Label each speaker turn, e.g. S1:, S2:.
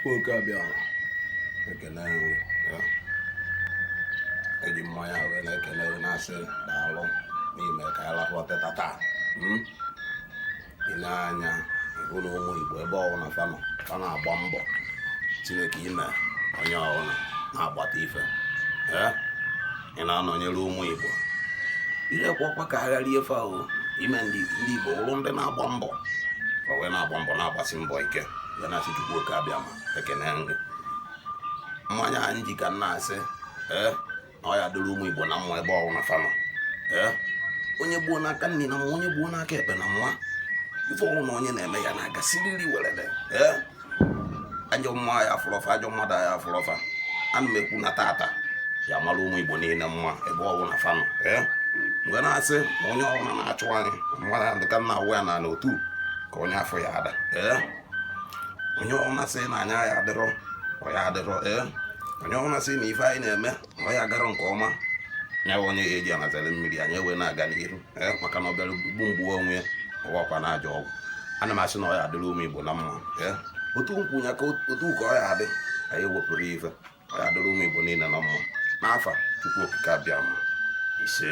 S1: Chukwu Okike Abịama, ekene gị. Eji mmanya wee na-ekele gị, na-asị daalụ n'ime ka anyị lahụ teta taa. I nee anya hụ na ụmụ Igbo, ebe ọbụla fa nọ, fa na-agba mbọ. Chineke, ime onye ọbụla na-agbata ife, ị na-anọnyere ụmụ Igbo, irekwakwa ka agha rie fa o. Ime ndị Igbo wụrụ ndị na-agba mbọ, o wee na-agba mbọ, na-agbasi mbọ ike, wee na-asị Chukwu Okike Abịama, ekene gị. Mmanya a nji ka m na-asị, ee, na ọ ya dịrị ụmụ Igbo na mma ebe ọbụla fa nọ. Ee, onye gbuo n'aka nri na mma, onye gbuo n'aka ekpe na mma, ife ọbụla onye na-eme ya na-aga siriri werere. Ee, ajọ mmụọ ya afụrọ fa, ajọ mmadụ ya afụrọ fa. Ana m ekwu na tata ya mara ụmụ Igbo niile mma ebe ọbụla fa nọ. Ee, mgbe na-asị na onye ọbụla na-achụ anyị mmadụ dịka nna awụ ya na n'otu ka onye afọ ya ada. Ee, onye ọbụla sị na anya ya adịrọ, ọ ya adịrọ. Ee, onye ọbụla sị na ife anyị na-eme na ọ ya gara nke ọma, ya bụ onye ya eji anazere mmiri anyị wee na-aga n'iru. Ee, maka na ọ bịara gbu mgbu onwe ya, ọwakwa na ajọ ọgwụ. Ana m asị na ọ ya adịrị ụmụ Igbo na mma. Ee, otu nkwụ ya ka otu ka ọ ya adị, anyị ewepụrụ ife, ọ ya adịrị ụmụ Igbo niile na mma n'afa Chukwu Okike Abịama. Ise.